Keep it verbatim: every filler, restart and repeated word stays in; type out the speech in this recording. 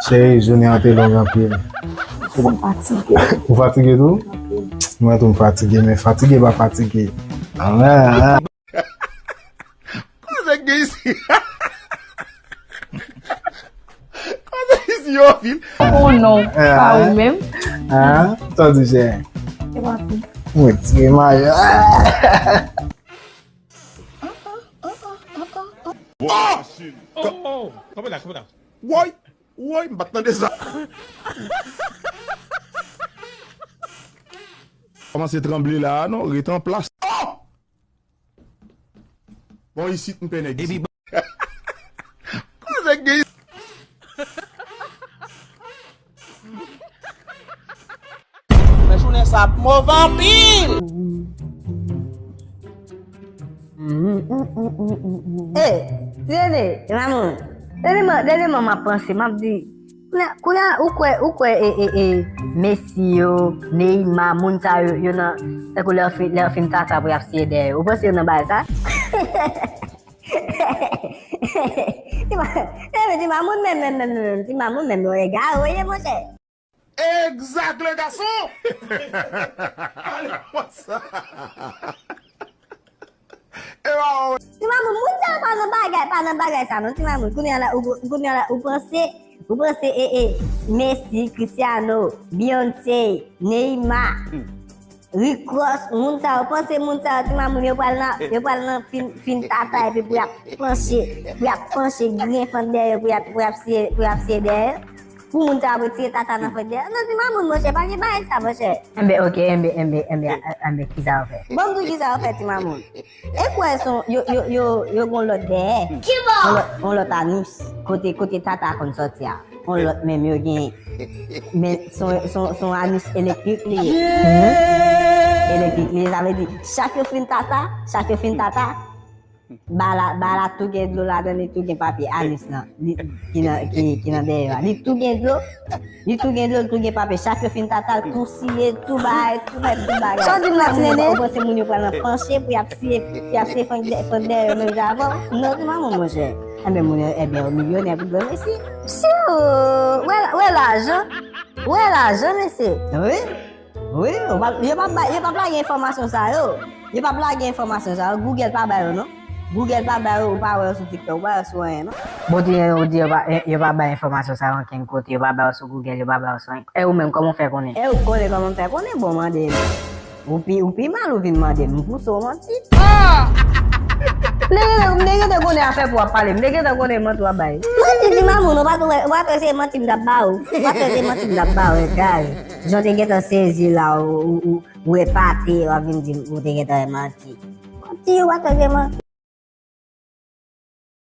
Cheri, jounen an te long anpil. M fatige. Ou fatige tou? Anpil. Mwen tou m fatige, men fatige pa fatige. Ah, ah, ah. Koze gen isi. Koze isi yo vil. Oh non, pa ou menm. Ah, sa w di, cheri? Se pa tou. Mwen tire mayo. Oh! Oh! Kanpe la, kanpe la. Woy! Woy, m pa t tande sa. Kòmanse tranble la a non, ret an plas. Oh! Bon, isit m pè nèg isit. Koze gen. Men jounen sa ap move anpil. Ey, tande, Mamoun. Dènyèman, dènyèman m ap panse, m ap di, kounye a, kounye a, ou kwè, ou kwè, e, e, e, Messi yo, Neymar, moun sa yo, yo nan, tankou lè yo fin, lè yo fin tata pou y ap siye dèyè yo. Ou panse yo nan bagay sa? Ti Ma-, eh, men Ti Mamoun menm, menm, menm, menm, Ti Mamoun menm, yo egare, wi, monchè. Exact, le garçon! Ale, konsa. E pa wè. Ti Mamoun, moun sa yo pa nan bagay, pa nan bagay sa non, Ti Mamoun. Kounye a la, ou, kounye a la, ou panse, ou panse, e, e, Messi, Cristiano, Beyoncé, Neymar, Rick Ross, moun sa yo, panse moun sa yo, Ti Mamoun, yo pral nan, yo pral nan fin, fin tata, epi pou y ap panche, pou y ap panche, griyen fant dèyè, pou y ap, pou y ap siye, pou y ap siye dèyè. Pou moun sa ap retire tata nan fòk dèyè. Non, Ti Mamoun, monchè, pa gen bagay sa, monchè. Enben, oke, enben, enben, enben, enben, kisa yo fè? Bon, m di w kisa yo fè, Ti Mamoun. E kwè son, yo, yo, yo, yo gon lòt dèyè. Kibò? On lòt, on lòt anis. Kote, kote tata konn sòti a. On lòt menm yo gen. Men son, son, son anis elektrik li ye. Elektrik li ye, sa vle di, chak yo fin tata, chak yo fin tata, Ba la, ba la tou gen dlo ladan li, tou gen papye anis lan, li, ki nan, ki, ki nan dèyè a. Li tou gen dlo, li tou gen dlo, li tou gen papye. Chak yo fin tata, l tou siye, tou bay, tou bay, tou bagay. Sa w di m la, ti nene? Ou panse moun yo pral nan panche pou y ap siye, pou y ap siye fant dè-, fant dèyè yo menm jan avè w? Non, Ti Mamoun, monchè. Enben, moun yo, enben, yo milyonè pou dlo Messi. Siw, wè, wè lajan. Wè lajan, mesye. Wi. Wi, yo p ap, yo p ap bay, yo p ap lage enfòmasyon sa yo. Yo p ap lage enfòmasyon sa yo. Google pa ba yo, non. Google pa ba yo, ou pa wè yo sou TikTok, ou pa wè yo sou anyen, non. Bon, di, ou di yo pa, yo pa bay enfòmasyon sa yo ankenn kote, yo pa ba yo sou Google, yo pa ba yo sou anyen. E ou menm, kòman w fè konnen? E ou konnen kòman m fè konnen? Bon, mande m. Ou pi, ou pi mal, ou vin mande m. M pouse w manti. Ah! M te gentan, m te gentan konnen afè pou w ap pale. M te gentan konnen manti w ap bay. Manti, Ti Mamoun, ou pa t wè, ou pa t wè se manti m t ap ba ou. Ou pa t wè se manti m t ap ba ou, egare. Jan w te gentan sezi la, ou, ou, ou, ou epate, w ap vin di m ou te gentan wè manti. Manti, ou pa t wè se manti.